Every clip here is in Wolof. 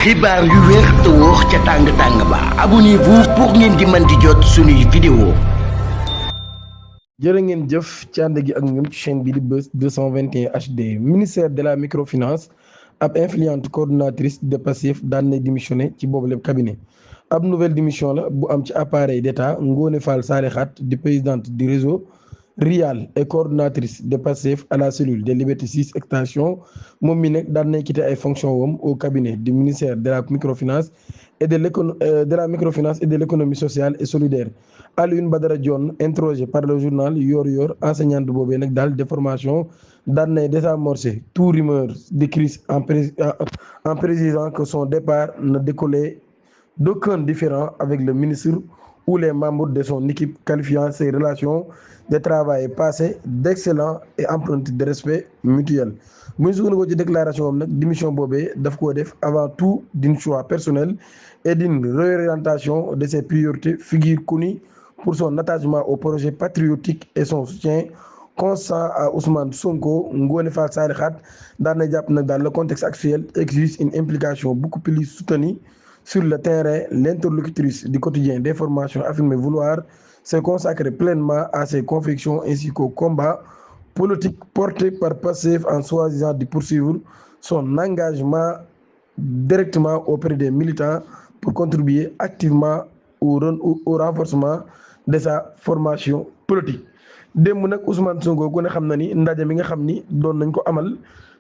xibaar yu wér te wóor ca tàng ba abonnez-vous pour ngeen di mën di jot suñuy vidéo. jërë ngeen jëf ci ànd gi ak ñun ci chaîne bi di Buzz 221 HD ministère de la microfinance ab influente coordonnatrice de Pastef daan na démissionné ci boobu lépp cabinet ab nouvelle démission la bu am ci appareil d'État Ngoné Fall Salihat di présidente du réseau RIAL et coordonnatrice de Pastef à la cellule des Libertés 6 extension moom mi nag daan nay quitté ay fonctions wam au cabinet du ministère de la microfinance et de l'économie sociale et solidaire. Alioune Badara Dione interrogé par le journal Yoor Yoor enseignante boobee nag daal de formation daan nay désamorcer tout rumeur de crise en précisant que son départ ne découlait d'aucun différend avec le ministre ou les membres de son équipe, qualifiant ses relations de travail passées d'excellents et empreintes de respect mutuel. bu ñu sukkandikoo ci déclaration am nag démission boobee daf koo def avant tout d'un choix personnel et d'une réorientation de ses priorités, figure connue pour son attachement au projet patriotique et son soutien constant à Ousmane Sonko. Ngoné Fall Salihat daan na jàpp nag dans le contexte actuel exige une implication beaucoup plus soutenue sur le terrain. L'interlocutrice du quotidien d'information affirmait vouloir se consacrer pleinement à ses convictions ainsi qu'au combat politique porté par Pastef en choisissant de poursuivre son engagement directement auprès des militants pour contribuer activement au renforcement de sa formation politique. démb nag Ousmane Sonko ku ne xam na ni ndaje mi nga xam ni doon nañ ko amal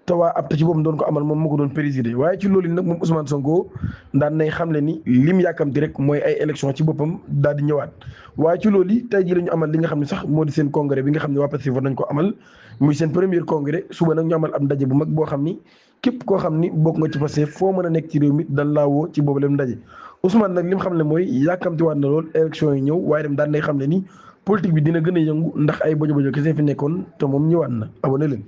te waa APTA ci boobu doon ko amal moom moo ko doon présider waaye ci loolu nag moom Ousmane Sonko daan nay xamle ni lim yàkkamti rek mooy ay élection ci boppam daal di ñëwaat. waaye ci loolu tey jii la ñu amal li nga xam ne sax moo di seen congrès bi nga xam ne waa Pastef war nañ ko amal muy seen premier congrès suba nag ñu amal ab ndaje bu mag boo xam ni képp koo xam ni bokk nga ci Pastef foo mën a nekk ci réew mi dan laa woo ci boobu leen ndaje. Ousmane nag li mu xam ne mooy yàkkamtiwaat na lool élection yi ñëw waaye dem daan nay xam ne ni politique bi dina gën a yëngu ndax ay bojo bojo kese fi nekkoon te moom ñëwaat na abonné leen.